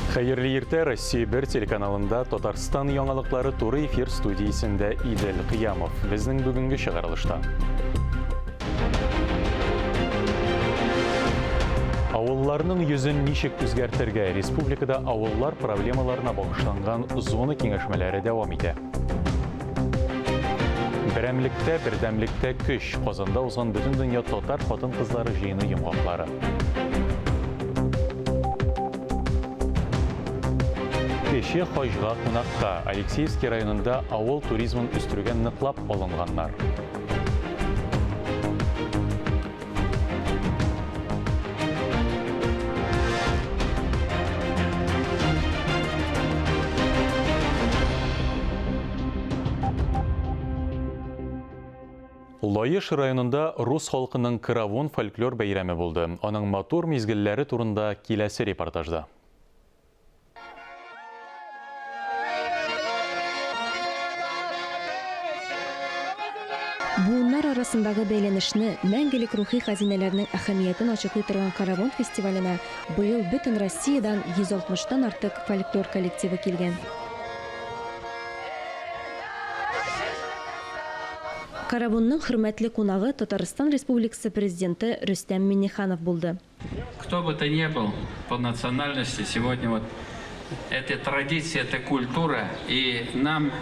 Хәерле иртә, Россия 1 телеканалында Татарстан яңалыклары туры эфир студиясендә Идел Кыямов. Безнең бүгенге чыгарылышта. Авылларның йөзен ничек үзгәртергә? Республикада авыллар проблемаларына багышланган зона киңәшмәләре дәвам итә. Берәмлектә, бердәмлектә көч. Казанда узган Бөтендөнья татар хатын-кызлары җыены йомгаклары. Кече хаҗга кунакка Алексеевский районында авыл туризмын үстерүгә ныклап алынганнар. Лаеш районында рус халкының Каравон фольклор бәйрәме булды. Аның матур мизгелләре турында киләсе репортажда. Буыннар арасындагы бәйләнешне, мәңгелек рухи хәзинәләрнең әһәмиятен ачыклый торган Каравон фестиваленә быел бөтен Россиядән 160 тан артык фольклор коллективы килгән. Каравонның хөрмәтле кунагы Татарстан Республикасы Президенты Рөстәм Миңнеханов булды. Кто бы ты ни был по национальности, сегодня вот эта традиция, эта культура, и нам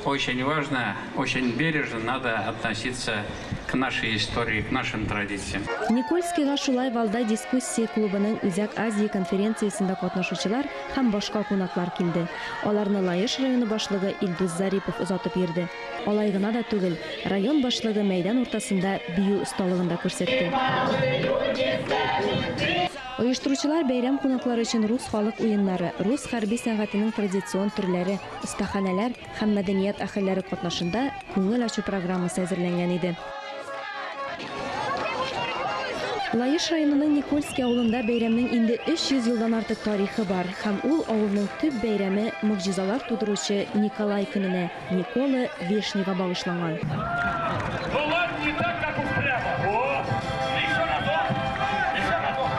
очень важно, очень бережно надо относиться к нашей истории, к нашим традициям. Никольскийга шулай Валдай дискуссия клубының Үзәк Азия конференциясендә катнашучылар һәм башка кунаклар килде. Аларны Лаеш районы башлыгы Илдус Зарипов озатып йөрде. Алай гына да түгел, район башлыгы мәйдан уртасында бию осталыгын да күрсәтте. Оештыручылар бәйрәм кунаклары өчен рус халык уеннары, рус хәрби сәнгатенең традицион төрләре, остаханәләр һәм мәдәният әһелләре катнашында күңел ачу программасы әзерләнгән иде. Лаеш районының Никольский авылында бәйрәмнең инде 300 елдан артык тарихы бар һәм ул авылның төп бәйрәме, могҗизалар тудыручы Николай көненә, Никола Вешнийга багышланган. Болар не так, как у прямо. О! Еще разок! Еще разок!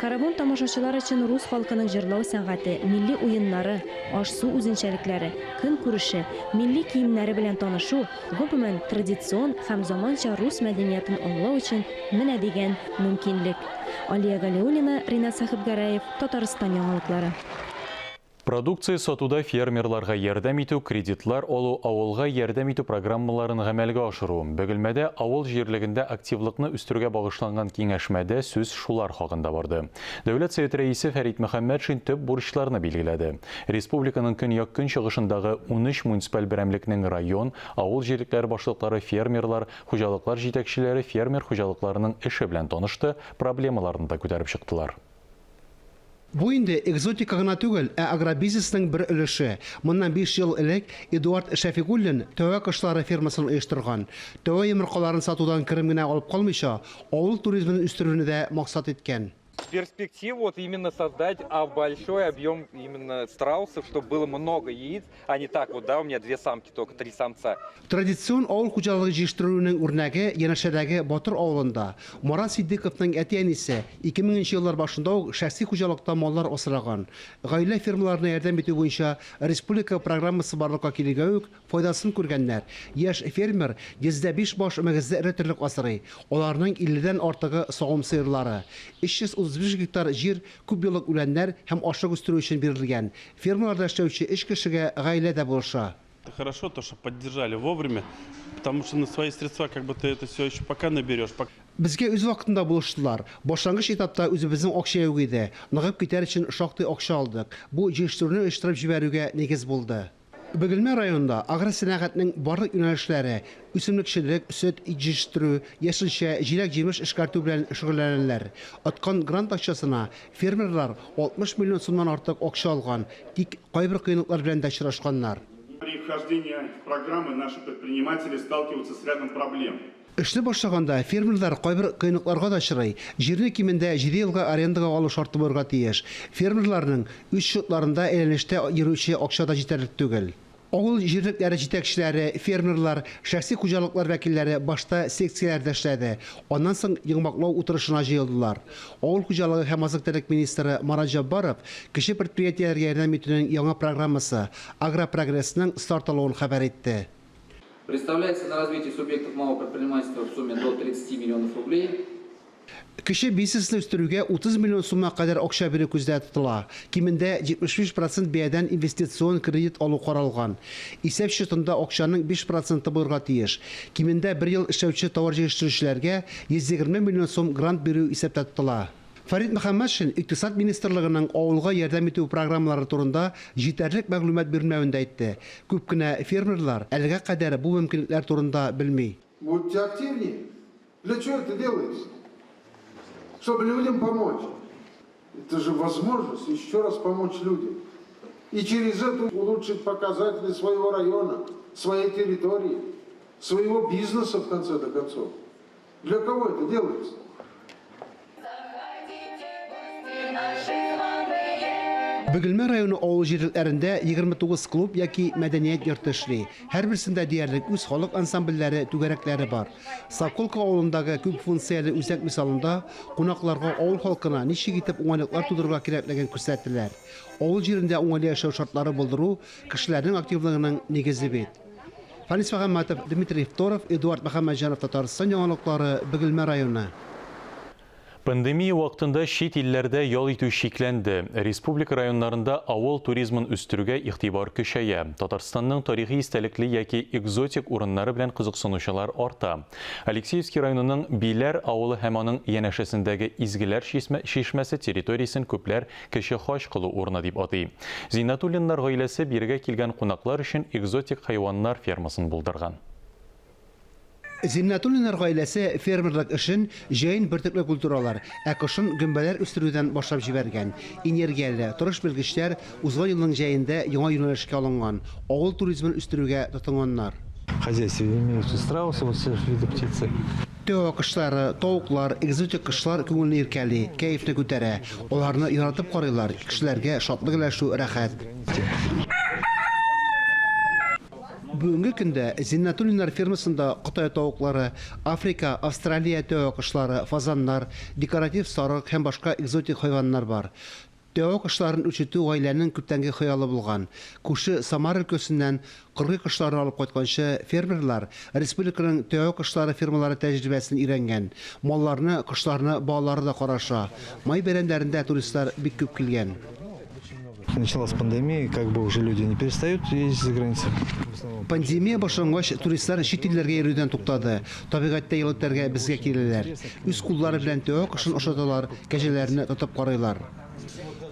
Каравон тамашачылар өчен рус халкының җырлау сәнгате, милли уеннары, аш-су үзенчәлекләре, көнкүреше, милли киемнәре белән танышу, гомумән, традицион һәм заманча рус мәдәниятен аңлау өчен менә дигән мөмкинлек. Алия Галиуллина, Ринат Сәхипгәрәев, Татарстан яңалыклары. Продукция сатуда фермерларга ярдәм итү, кредитлар алу, авылга ярдәм итү программаларын гамәлгә ашыру. Бөгелмәдә авыл җирлегендә активлыкны үстерүгә багышланган киңәшмәдә сүз шулар хакында барды. Дәүләт Советы Рәисе Фәрит Мөхәммәтшин төп бурычларны билгеләде. Республиканың көньяк-көнчыгышындагы 13 муниципаль берәмлекнең район, авыл җирлекләре башлыклары, фермерлар, хуҗалыклар җитәкчеләре фермер хуҗалыкларының эше белән танышты, проблемаларны да күтәреп чыктылар. Бу инде экзотика гына түгел, ә агробизнесның бер өлеше. Моннан биш ел элек Эдуард Шәфигуллин тәвә кошлары фермасын оештырган. Тәвә йомыркаларын сатудан керем генә алып калмыйча, авыл туризмын үстерүне дә максат иткән. Перспективу вот именно создать большой объем именно страусов, чтобы было много яиц, а не так вот, да, у меня две самки только, три самца. Традицион авыл хуҗалыгы җыештырүнең үрнәге янәшәдәге Батыр авылында. Марат Ситдыйковның әти-әнисе 2000 нче еллар башында ук шәхси хуҗалыкта маллар асраган. Гаилә фермаларына ярдәм итү буенча республика программасы барлыкка килүгә үк файдасын күргәннәр. Яшь фермер 105 баш мөгезле эре терлек асрый. Аларның 50 дән артыгы савым сыерлары. 335 гектар җир күпьеллык үләннәр һәм ашлык үстерү өчен бирелгән. Фермаларда эшләүче өч кешегә гаилә дә булыша. Это хорошо, то, что поддержали вовремя, потому что на свои средства как бы ты это все еще пока наберешь. Безгә үз вакытында булыштылар. Башлангыч этапта үзебезнең акча юк иде. Ныгып китәр өчен шактый акча алдык. Бу җыештыруны оештырып җибәрүгә нигез булды. Бөгелмә районында агросәнәгатьнең барлык юнәлешләре, үсемлекчелек, сөт, ит җитештерү, яшелчә, җиләк-җимеш эшкәртү белән шөгыльләнәләр. Откан грант акчасына фермерлар 60 миллион сумнан артык акча алган, тик кайбер кыенлыклар белән дә очрашканнар. При вхождении в программы наши предприниматели сталкиваются с рядом проблем. Эшли башлаганда, фермерлар кайбер кыенлыкларга да очрый. Җирне кимендә җиде елга арендага алу шарты булырга тиеш. Фермерларның үз счетларында әйләнештә йөрүче акча да җитәрлек түгел. Авыл җирлекләре җитәкчеләре, фермерлар, шәхси хуҗалыклар вәкилләре башта секцияләрдә эшләде, аннан соң йомгаклау утырышына җыелдылар. Авыл хуҗалыгы һәм азык-төлек министры Марат Җәббаров кече предприятиеләргә ярдәм итүнең яңа программасы, Агропрогрессның старт алуын хәбәр итте. Представляется на развитие субъектов малого предпринимательства в сумме до 30 миллионов рублей. Кече бизнесны үстерүгә 30 миллион сумга кадәр акча бирү күздә тотыла. Кимендә 75 процент бәядән инвестицион кредит алу каралган. Исәп счетында акчаның 5 проценты булырга тиеш. Кимендә бер ел эшләүче товар җитештерүчеләргә 120 миллион сум грант бирү исәптә тотыла. Фәрит Мөхәммәтшин Икътисад министрлыгының авылга ярдәм итү программалары турында җитәрлек мәгълүмат бирмәвен дә әйтте. Күп кенә фермерлар әлегә кадәр бу мөмкинлекләр турында белми. Будьте активнее. Для чего это делается? Чтобы людям помочь. Это же возможность еще раз помочь людям. И через это улучшить показатели своего района, своей территории, своего бизнеса, в конце концов. Для кого это делается? Бөгелмә районы авыл җирлекләрендә 29 клуб яки мәдәният йорты эшли. Һәрберсендә диярлек үз халык ансамбльләре, түгәрәкләре бар. Соколка авылындагы күп функцияле үзәк мисалында кунакларга авыл халкына ничек итеп уңайлыклар тудырырга кирәклеген күрсәттеләр. Авыл җирендә уңайлы яшәү шартлары булдыру кешеләрнең активлыгының нигезе бит. Фанис Мөхәммәтов, Дмитрий Второв, Эдуард Мөхәммәтҗанов, Татарстан яңалыклары, Бөгелмә районы. Пандемия вакытында чит илләрдә ял итү чикләнде. Республика районнарында авыл туризмын үстерүгә игътибар көчәя. Татарстанның тарихи истәлекле яки экзотик урыннары белән кызыксынучылар арта. Алексеевский районының Биләр авылы һәм аның янәшәсендәге Изгеләр чишмәсе территориясен күпләр кече хаҗ кылу урыны дип атый. Зиннәтуллиннар гаиләсе бирегә килгән кунаклар өчен экзотик хайваннар фермасын булдырган. Зиннәтуллиннар гаиләсе фермерлык эшен җәен бөртекле культуралар, ә кышын гөмбәләр үстерүдән башлап җибәргән. Энергияле, тырыш белгечләр узган елның җәендә яңа юнәлешкә алынган, авыл туризмын үстерүгә тотынганнар. В хозяйстве имеются страусы, вот все виды птицы. Тәвә кошлары, тавыклар, экзотик кошлар күңелне иркәли, кәефне күтәрә. Аларны яратып карыйлар, кешеләргә шатлык өләшү рәхәт. Бүгенге көндә Зиннәтуллиннар фермасында Кытай тавыклары, Африка, Австралия тәвә кошлары, фазаннар, декоратив сарык һәм башка экзотик хайваннар бар. Тәвә кошларын үрчетү гаиләнең күптәнге хыялы булган. Күрше Самара өлкәсеннән кыргый кошларны алып кайтканчы, фермерлар республиканың тәвә кошлары фермалары тәҗрибәсен өйрәнгән. Малларны, кошларны балалары да караша. Май бәйрәмнәрендә туристлар бик күп килгән. Началась пандемия, как бы уже люди не перестают ездить за границу. Пандемия башлангач, туристлар чит илләргә йөрүдән туктады. Табигатьтә ял итәргә безгә киләләр. Үз куллары белән тәвә кошын ашаталар, кәҗәләрне тотып карыйлар.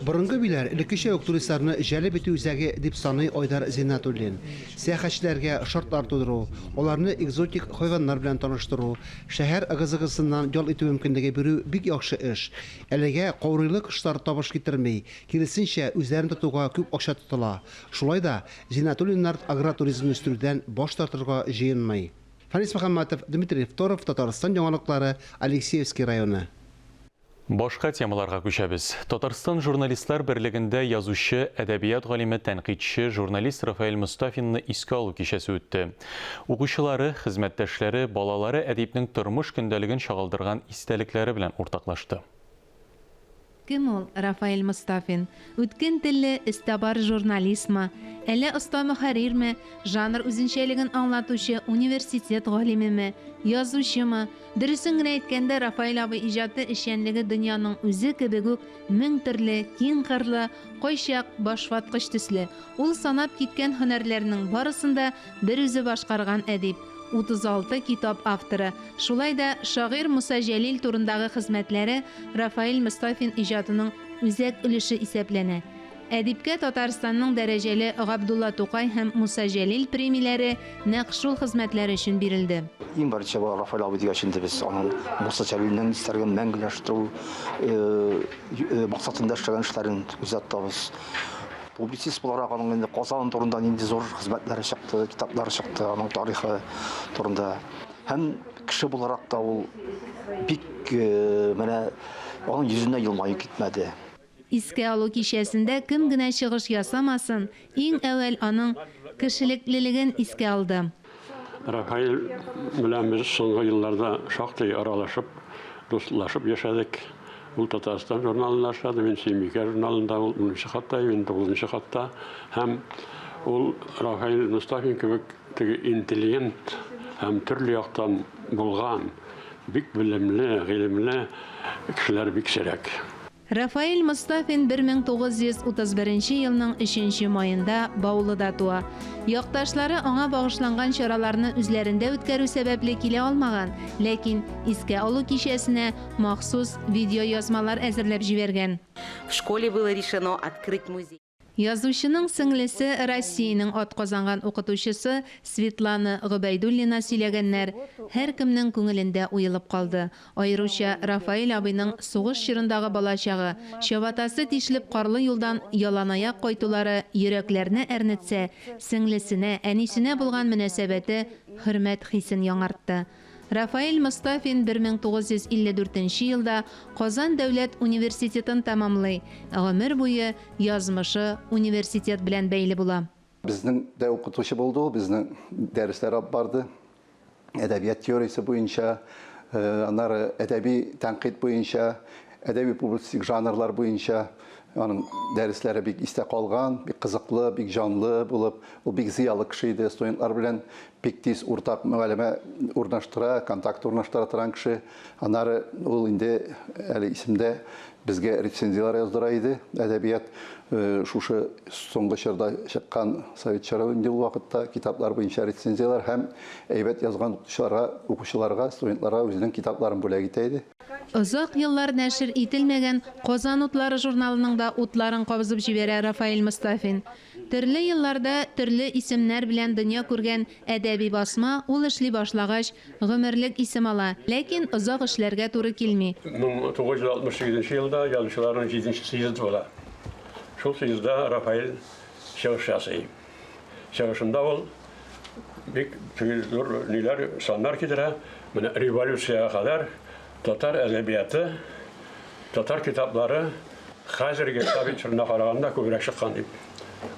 Борынгы Биләр элеккечә үк туристларны җәлеп итү үзәге дип саный Айдар Зиннәтуллин. Сәяхәтчеләргә шартлар тудыру, аларны экзотик хайваннар белән таныштыру, шәһәр ыгы-зыгысыннан ял итү мөмкинлеге бирү бик яхшы эш. Әлегә каурыйлы кошлар табыш китерми, киресенчә, үзләрен тотуга күп акча тотыла. Шулай да Зиннәтуллиннар агротуризмны үстерүдән баш тартырга җыенмый. Фәнис Мөхәммәтов, Дмитрий Второв, Татарстан яңалыклары, Алексеевский районы. Башка темаларга күчәбез. Татарстан журналистлар берлегендә язучы, әдәбият галиме, тәнкыйтьче, журналист Рафаэль Мостафинны искә алу кичәсе үтте. Укучылары, хезмәттәшләре, балалары әдипнең тормыш көндәлеген чагылдырган истәлекләре белән уртаклашты. Кем ул Рафаэль Мостафин? Үткен телле, эзтабар журналистмы? Әллә оста мөхәррирме? Жанр үзенчәлеген аңлатучы университет галимеме? Язучымы? Дөресен генә әйткәндә, Рафаэль абый иҗаты эшчәнлеге дөньяның үзе кебек үк мең төрле, киң кырлы, кайчак башваткыч төсле. Ул санап киткән һөнәрләрнең барысын да берүзе башкарган әдип. 36 китап авторы. Шулай да шагыйрь Муса Җәлил турындагы хезмәтләре Рафаэль Мостафин иҗатының үзәк өлеше исәпләнә. Әдипкә Татарстанның дәрәҗәле Габдулла Тукай һәм Муса Җәлил премияләре нәкъ шул хезмәтләре өчен бирелде. Иң беренче Рафаэль абый дигәч инде без аның Муса Җәлилнең истәлеген мәңгеләштерү максатында эшләгән эшләрен күздә тотабыз. Публицист буларак аның инде Казан турында нинди зур хезмәтләре чыкты, китаплары чыкты, аның тарихы турында. Һәм кеше буларак та ул бик менә аның йөзенә елмаю китмәде. Искә алу кичәсендә кем генә чыгыш ясамасын, иң әүвәл аның кешелеклелеген искә алды. Рафаэль белән без соңгы елларда шактый аралашып, дуслашып яшәдек. Ул Татарстан журналында эшләде, мин Сөембикә журналында, ул унынчы катта, мин тугызынчы катта. Һәм ул Рафаэль Мостафин кебек теге интеллигент һәм төрле яктан булган, бик белемле, гыйлемле кешеләр бик сирәк. Рафаэль Мостафин 1931 елның өченче маенда Баулыда туа. Якташлары аңа багышланган чараларны үзләрендә үткәрү сәбәпле килә алмаган, ләкин искә алу кичәсенә махсус видеоязмалар әзерләп җибәргән. В школе было решено открыть музей. Язучының сеңлесе, Россиянең атказанган укытучысы Светлана Гобәйдуллина сөйләгәннәр һәркемнең күңелендә уелып калды. Аеруча Рафаэль абыйның сугыш чорындагы балачагы, чабатасы тишелеп карлы юлдан яланаяк кайтулары йөрәкләрне әрнетсә, сеңлесенә, әнисенә булган мөнәсәбәте хөрмәт хисен яңартты. Рафаэль Мостафин 1954 нче елда Казан дәүләт университетын тәмамлый, гомер буе язмышы университет белән бәйле була. Безнең дә укытучы булды ул, безнең дәресләр алып барды. Әдәбият теориясе буенча, аннары әдәби тәнкыйть буенча, әдәби публицистик жанрлар буенча аның дәресләре бик истә калган, бик кызыклы, бик җанлы булып, ул бик зыялы кеше иде, студентлар белән Бик тиз уртак мөгаләмә урнаштыра, контакт урнаштыра торган кеше. Аннары ул инде әле исемдә безгә рецензияләр яздыра иде. Әдәбият шушы соңгы чорда чыккан совет чоры инде ул вакытта китаплар буенча рецензияләр һәм әйбәт язган укытучыларга, укучыларга, студентларга үзенең китапларын бүләк итә иде. Озак еллар нәшер ителмәгән Казан утлары журналының да утларын кабызып җибәрә Рафаэль Мостафин. Төрле елларда төрле исемнәр белән дөнья күргән әдәби басма ул эшли башлагач, гомерлек исем ала, ләкин озак эшләргә туры килми. 1968 нче елда язучыларның җиденче съезды була. Шул съездда Рафаэль чыгыш ясый. Чыгышында ул бик теге зур ниләр, саннар китерә. Менә революциягә кадәр татар әдәбияты, татар китаплары хәзерге совет чорына караганда күбрәк чыккан дип.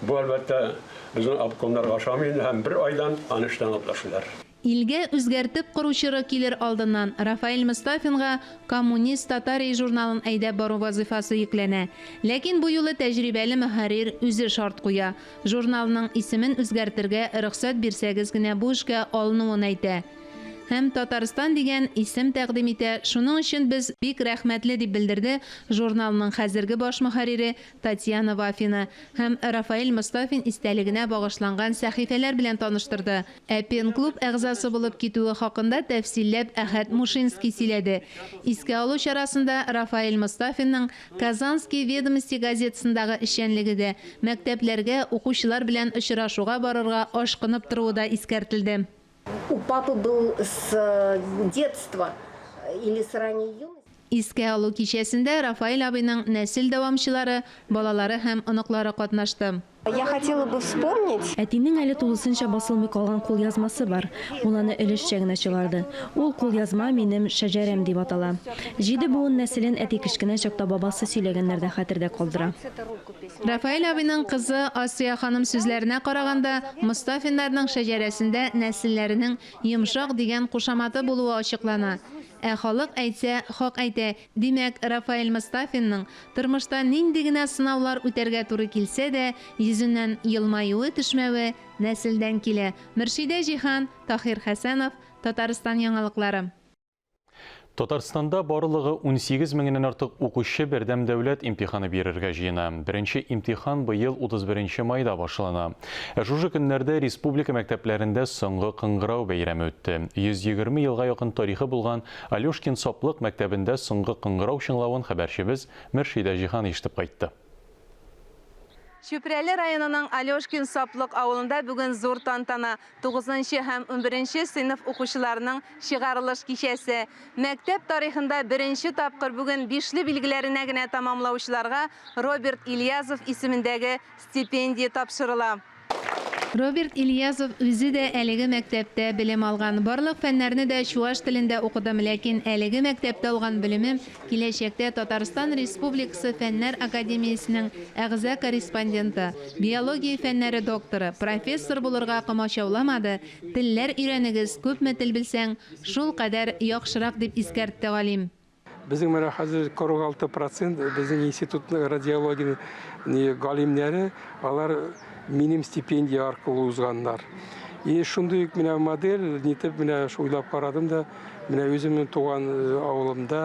Бу, әлбәттә, безнең обкомнарга ошамый инде һәм бер айдан аны эштән алып ташлыйлар. Илгә үзгәртеп кору чоры килер алдыннан Рафаэль Мостафинга Коммунист Татарии журналын әйдәп бару вазыйфасы йөкләнә. Ләкин бу юлы тәҗрибәле мөхәррир үзе шарт куя, журналның исемен үзгәртергә рөхсәт бирсәгез генә бу эшкә алынуын әйтә. Һәм Татарстан дигән исем тәкъдим итә, шуның өчен без бик рәхмәтле, дип белдерде журналның хәзерге баш мөхәррире Татьяна Вафина һәм Рафаэль Мостафин истәлегенә багышланган сәхифәләр белән таныштырды. Ә ПЕН-клуб әгъзасы булып китүе хакында тәфсилләп Әхәт Мушинский сөйләде. Искә алу чарасында Рафаэль Мостафинның Казанские ведомости газетасындагы эшчәнлеге дә, мәктәпләргә укучылар белән очрашуга барырга ашкынып торуы да искәртелде. У папы был с детства или с ранней юности. Искә алу кичәсендә Рафаэль абыйның нәсел дәвамчылары, балалары һәм оныклары катнашты. Я хотела бы вспомнить. Әтинең әле тулысынча басылмый калган кулъязмасы бар. Ул аны өлешчә генә чыгарды. Ул кулъязма Минем шәҗәрәм дип атала. Җиде буын нәселен әти кечкенә чакта бабасы сөйләгәннәрдә хәтердә калдыра. Рафаэль абыйның кызы Асия ханым сүзләренә караганда, Мостафиннарның шәҗәрәсендә нәселләренең Йомшак дигән кушаматы булуы ачыклана. Ә халык әйтсә, хак әйтә, димәк, Рафаэль Мостафинның, тормышта нинди генә сынаулар үтәргә туры килсә дә, йөзеннән елмаюы төшмәве нәселдән килә. Мөршидә Җиһан, Таһир Хәсәнов, Татарстан яңалыклары. Татарстанда барлыгы 18 меңеннән артык укучы бердәм дәүләт имтиханы бирергә җыена. Беренче имтихан быел 31 майда башлана. Ә шушы көннәрдә республика мәктәпләрендә соңгы кыңгырау бәйрәме үтте. 120 елга якын тарихы булган Алешкин Саплык мәктәбендә соңгы кыңгырау чыңлавын хәбәрчебез Мөршидә Җиһан ишетеп кайтты. Чүпрәле районының Алешкин Саплык авылында бүген зур тантана, тугызынчы һәм унберенче сыйныф укучыларының чыгарылыш кичәсе. Мәктәп тарихында беренче тапкыр бүген бишле билгеләренә генә тәмамлаучыларга Роберт Ильязов исемендәге стипендия тапшырыла. Роберт Ильязов үзе дә әлеге мәктәптә белем алган. Барлык фәннәрне дә чуаш телендә укыдым, ләкин әлеге мәктәптә алган белемем киләчәктә Татарстан Республикасы Фәннәр академиясенең әгъза-корреспонденты, биология фәннәре докторы, профессор булырга комачауламады, телләр өйрәнегез, күпме тел белсәң, шулкадәр яхшырак, дип искәртте галим. Безнең менә хәзер 46 процент безнең институтның радиология галимнәре, алар минем стипендия аркылы узганнар. И шундый ук менә модель, нитеп менә уйлап карадым да, менә үземнең туган э, авылымда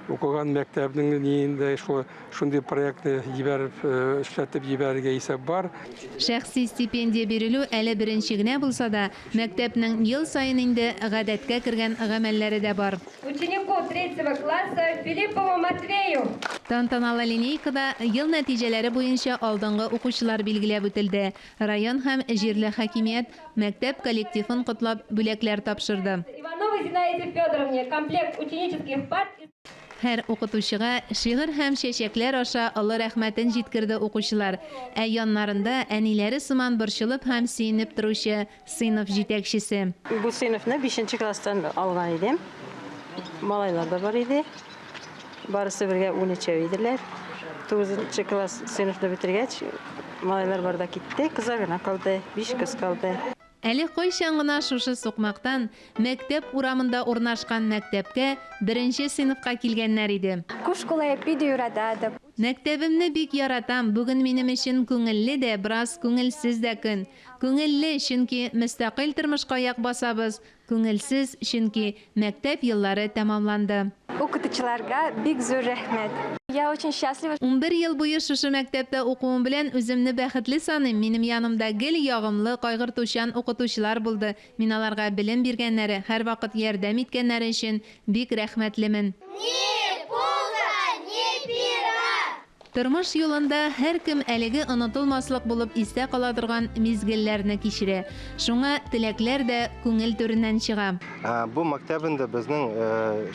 укыган мәктәпнең ниендә шул шундый проектны җибәреп, э, эшләтеп җибәрергә исәп бар. Шәхси стипендия бирелү әле беренче генә булса да, мәктәпнең ел саен инде гадәткә кергән гамәлләре дә бар. Ученику третьего класса Филиппову Матвею. Тантаналы линейкада ел нәтиҗәләре буенча алдынгы укучылар билгеләп үтелде. Район һәм җирле хакимият мәктәп коллективын котлап бүләкләр тапшырды. Ивановой Зинаиде Федоровне комплект ученических парт. Һәр укытучыга шигырь һәм чәчәкләр аша олы рәхмәтен җиткерде укучылар. Ә яннарында әниләре сыман борчылып һәм сөенеп торучы Сыйныф җитәкчесе. Бу сыйныфны бишенче класстан алган идем. Малайлар да бар иде. Барысы бергә унөчәү иделәр. Тугызынчы класс сыйныфны бетергәч, малайлар бар да китте, кызлар гына калды. Биш кыз калды. Әле кайчан гына шушы сукмактан мәктәп урамында урнашкан мәктәпкә беренче сыйныфка килгәннәр иде. Ку шкула эп питӗ юрататӑп. Мәктәбемне бик яратам, бүген минем өчен күңелле дә, бераз күңелсез дә көн. Күңелле, чөнки мөстәкыйль тормышка аяк басабыз, күңелсез, чөнки мәктәп еллары тәмамланды. Укытучыларга бик зур рәхмәт. Я очень счастлива. 11 ел буе шушы мәктәптә укуым белән үземне бәхетле саныйм, минем янымда гел ягымлы, кайгыртучан укытучылар булды, мин аларга белем биргәннәре, һәрвакыт ярдәм иткәннәре өчен бик рәхмәтлемен. Ни пуха, ни пера! Тормыш юлында һәркем әлеге онытылмаслык булып истә кала торган мизгелләрне кичерә. Шуңа теләкләр дә күңел түреннән чыга. Бу мәктәп инде безнең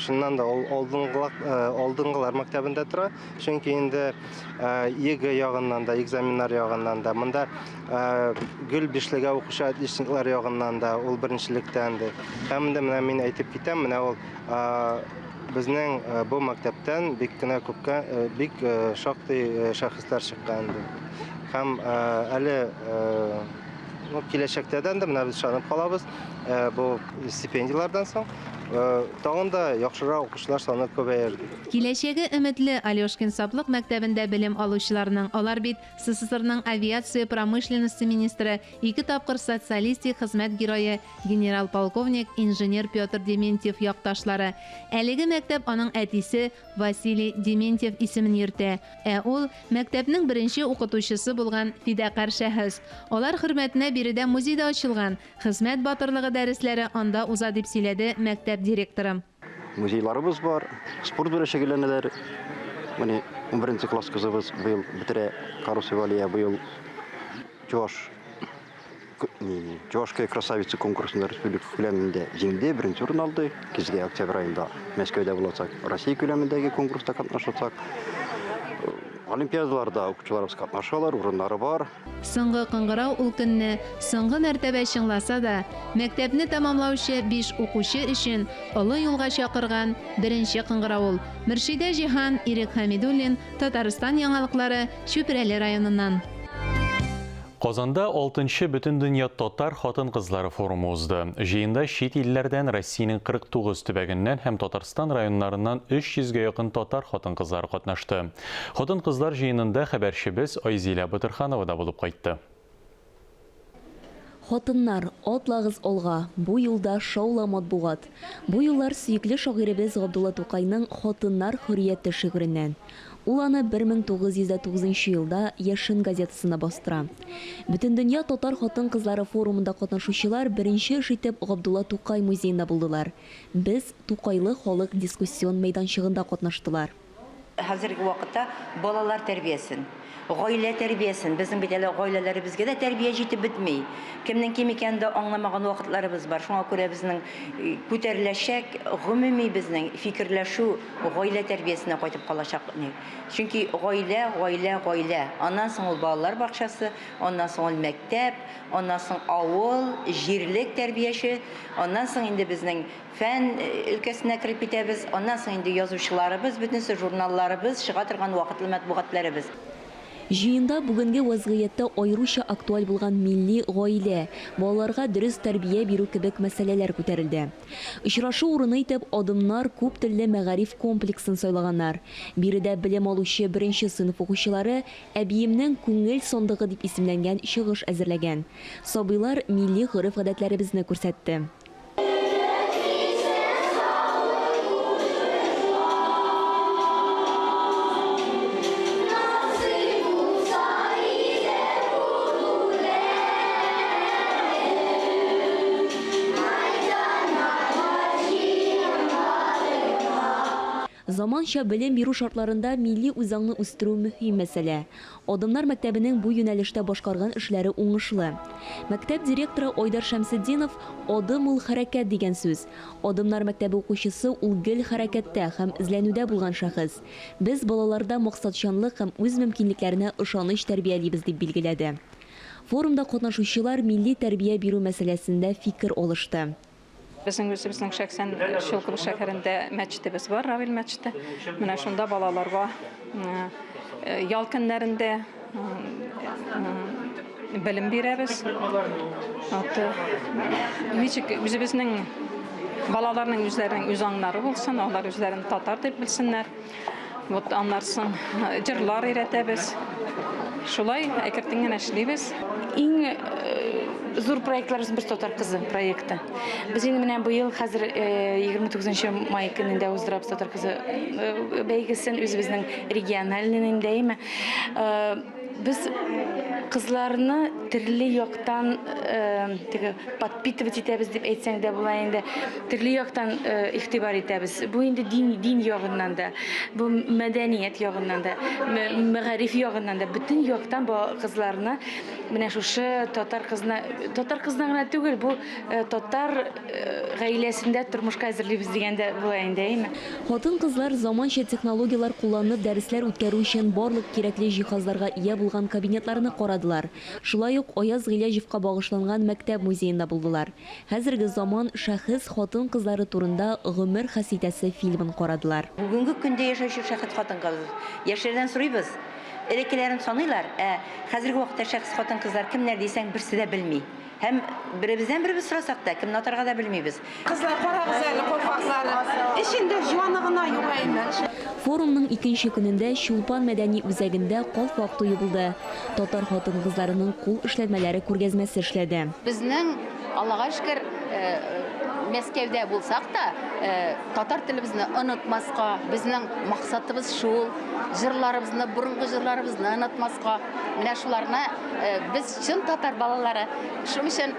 чыннан да ул алдынгылар мәктәбендә тора. Чөнки инде ЕГЭ ягыннан да, экзаменнар ягыннан да, монда гел бишлегә укучы отличниклар ягыннан да ул беренчелектә инде. Һәм инде менә мин әйтеп китәм, менә ул Безнең бу мәктәптән бик кенә күпкә, бик шактый шәхесләр чыккан инде. Һәм әле ну, киләчәктә дә инде менә без ышанып калабыз, бу стипендияләрдән соң тагын да яхшырак укучылар саны күбәер дип. Киләчәге өметле Алешкин Саплык мәктәбендә белем алучыларның, алар бит СССРның авиация промышленности министры, ике тапкыр Социалистик Хезмәт Герое, Генерал-полковник, инженер Петр Дементьев якташлары. Әлеге мәктәп аның әтисе Василий Дементьев исемен йөртә. Ә ул, мәктәпнең беренче укытучысы булган фидакарь шәхес. Алар хөрмәтенә биредә музей да ачылган, хезмәт батырлыгы дәресләре анда уза, дип сөйләде мәктәп директоры. Музейларыбыз бар, спорт белән шөгыльләнәләр. Менә унберенче класс кызыбыз быел бетерә, Карусова Алия быел чуваш Чувашская красавица конкурсында республика күләмендә җиңде, беренче урын алды. Көзгә октябрь аенда Мәскәүдә булачак Россия күләмендәге конкурста катнашачак. Олимпиадаларда укучыларыбыз катнашалар, урыннары бар. Соңгы кыңгырау ул көнне соңгы мәртәбә чыңласа да, мәктәпне тәмамлаучы биш укучы өчен олы юлга чакырган беренче кыңгырау ул. Мөршидә Җиһан, Ирек Хәмидуллин, Татарстан яңалыклары, Чүпрәле районыннан. Казанда алтынчы Бөтендөнья татар хатын-кызлары форумы узды. Җыенда чит илләрдән, Россиянең 49 төбәгеннән һәм Татарстан районнарыннан 300 гә якын татар хатын-кызлары катнашты. Хатын-кызлар җыенында хәбәрчебез Айзилә Батырханова да булып кайтты. Хатыннар, атлагыз алга, бу юлда шаула матбугат! Бу юллар сөекле шагыйребез Габдулла Тукайның Хатыннар хөррияте шигыреннән. Ул аны 1909 нчы елда Яшен газетасында бастыра. Бөтендөнья татар хатын-кызлары форумында катнашучылар беренче эш итеп Габдулла Тукай музеенда булдылар. Без, Тукайлы халык дискуссион мәйданчыгында катнаштылар. Хәзерге вакытта балалар тәрбиясен, Гаилә тәрбиясен, безнең бит әле гаиләләребезгә дә тәрбия җитеп бетми. Кемнең кем икәнен дә аңламаган вакытларыбыз бар. Шуңа күрә безнең күтәреләчәк гомуми безнең фикерләшү гаилә тәрбиясенә кайтып калачак. Чөнки гаилә, гаилә, гаилә. Аннан соң ул балалар бакчасы, аннан соң ул мәктәп, аннан соң авыл, җирлек тәрбияче, аннан соң инде безнең Фән өлкәсенә кереп китәбез, аннан соң инде язучыларыбыз, бөтенесе журналларыбыз, чыга торган вакытлы матбугатларыбыз. Җыенда бүгенге вәзгыятьтә аеруча актуаль булган милли гаилә, балаларга дөрес тәрбия бирү кебек мәсьәләләр күтәрелде. Очрашу урыны итеп Адымнар күп телле мәгариф комплексын сайлаганнар. Биредә белем алучы беренче сыйныф укучылары Әбиемнең күңел сандыгы дип исемләнгән чыгыш әзерләгән. Сабыйлар милли гореф-гадәтләребезне күрсәтте. Заманча белем бирү шартларында милли үзаңны үстерү мөһим мәсьәлә. Адымнар мәктәбенең бу юнәлештә башкарган эшләре уңышлы. Мәктәп директоры Айдар Шәмсетдинов, Адым ул хәрәкәт дигән сүз. Адымнар мәктәбе укучысы ул гел хәрәкәттә һәм эзләнүдә булган шәхес. Без балаларда максатчанлык һәм үз мөмкинлекләренә ышаныч тәрбиялибез, дип билгеләде. Форумда катнашучылар милли тәрбия бирү мәсьәләсендә фикер алышты. Безнең үзебезнең шәхсән Щелково шәһәрендә мәчетебез бар, Равил мәчете. Менә шунда балаларга ял көннәрендә белем бирәбез. Ничек үзебезнең балаларның үзләренең үз аңнары булсын, алар үзләрен татар дип белсеннәр. Вот аннан соң җырлар өйрәтәбез. Шулай әкертен генә эшлибез. Иң зур проектларыбыз бер Татар кызы проекты. Без инде менә быел хәзер 29 май көнендә уздырабыз Татар кызы бәйгесен үзебезнең региональный инде, әйеме. Без кызларны төрле яктан теге подпитывать итәбез дип әйтсәң дә була инде. Төрле яктан игътибар итәбез. Бу инде дин, дин ягыннан да, бу мәдәният ягыннан да, мәгариф ягыннан да, бөтен яктан кызларны менә шушы татар кызына, татар кызына гына түгел, бу татар гаиләсендә тормышка әзерлибез дигәндә була инде, әйеме? Хатын-кызлар заманча технологияләр кулланып дәресләр үткәрү өчен барлык кирәкле җиһазларга ия булган кабинетларны карадылар. Шулай ук Аяз Гыйләҗевка багышланган мәктәп музеенда булдылар. Хәзерге заман шәхес хатын-кызлары турында Гомер хаситәсе фильмын карадылар. Бүгенге көндә яшәүче шәхес хатын-кыз. Яшьләрдән сорыйбыз, элеккеләрен саныйлар, ә хәзерге вакытта шәхес хатын-кызлар кемнәр дисәң, берсе дә белми. Һәм беребездән беребез сорасак та, кемне атарга да белмибез. Кызлар, карагыз әле, калфаклары. Эчендә җаны гына юк әйме. Форумның икенче көнендә Чулпан мәдәни үзәгендә калфак туе булды. Татар хатын-кызларының кул эшләнмәләре күргәзмәсе эшләде. Безнең, Аллага шөкер, Мәскәүдә булсак та, татар телебезне онытмаска, безнең максатыбыз шул, җырларыбызны, борынгы җырларыбызны онытмаска. Менә шуларны Без чын татар балалары, шуның өчен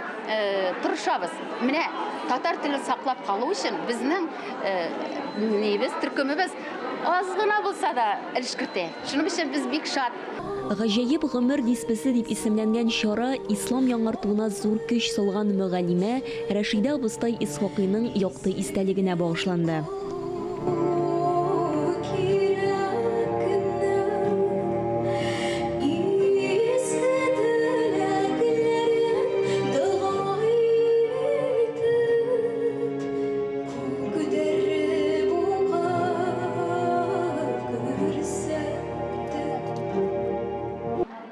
тырышабыз. Менә татар телен саклап калу өчен безнең нибез, төркемебез аз гына булса да өлеш кертә. Шуның өчен без бик шат. Гаҗәеп гомер дисбесе дип исемләнгән чара ислам яңартуына зур көч салган мөгаллимә Рәшидә абыстай Исхакыйның якты истәлегенә багышланды.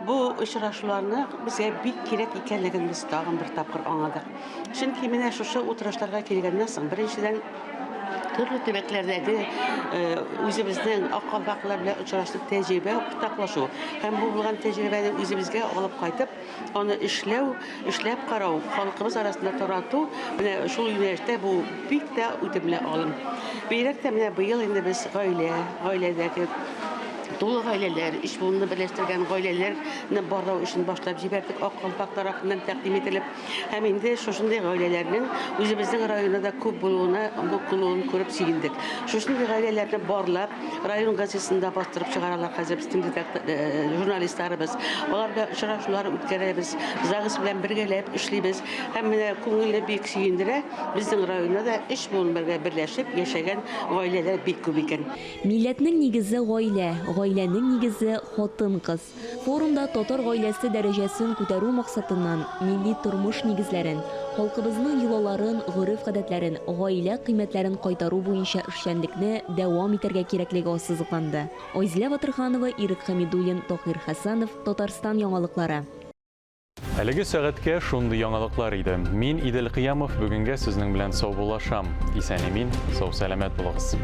Бу очрашуларны безгә бик кирәк икәнлеген без тагын бер тапкыр аңладык. Чөнки менә шушы утырышларга килгәннән соң, беренчедән, төрле төбәкләрдәге үзебезнең ак калфаклылар белән очрашып тәҗрибә уртаклашу һәм бу булган тәҗрибәне үзебезгә алып кайтып, аны эшләү, эшләп карау, халкыбыз арасында тарату, менә шул юнәлештә бу бик тә үтемле алым. Бигрәк тә менә быел инде без гаилә, гаиләдәге Тулы гаиләләр, өч буынны берләштергән гаиләләрне барлау эшен башлап җибәрдек Ак калфак тарафыннан тәкъдим ителеп. Һәм инде шушындый гаиләләрнең үзебезнең районда да күп булуына, булуын күреп сөендек. Шушындый гаиләләрне барлап, район газетасында бастырып чыгаралар хәзер безнең редактор, журналистларыбыз. Алар белән очрашулар үткәрәбез, ЗАГС белән бергәләп эшлибез. Һәм менә күңелне бик сөендерә, безнең районда да өч буын бергә берләшеп яшәгән гаиләләр бик күп икән. Милләтнең нигезе гаилә, гаиләнең нигезе хатын-кыз. Форумда татар гаиләсе дәрәҗәсен күтәрү максатыннан милли тормыш нигезләрен, халкыбызның йолаларын, гореф-гадәтләрен, гаилә кыйммәтләрен кайтару буенча эшчәнлекне дәвам итәргә кирәклеге ассызыкланды. Айзилә Батырханова, Ирек Хәмидуллин, Таһир Хәсәнов, Татарстан яңалыклары. Әлеге сәгатькә шундый яңалыклар иде. Мин Идел Кыямов бүгенгә сезнең белән саубуллашам. Исән-имин, сау-сәламәт булыгыз.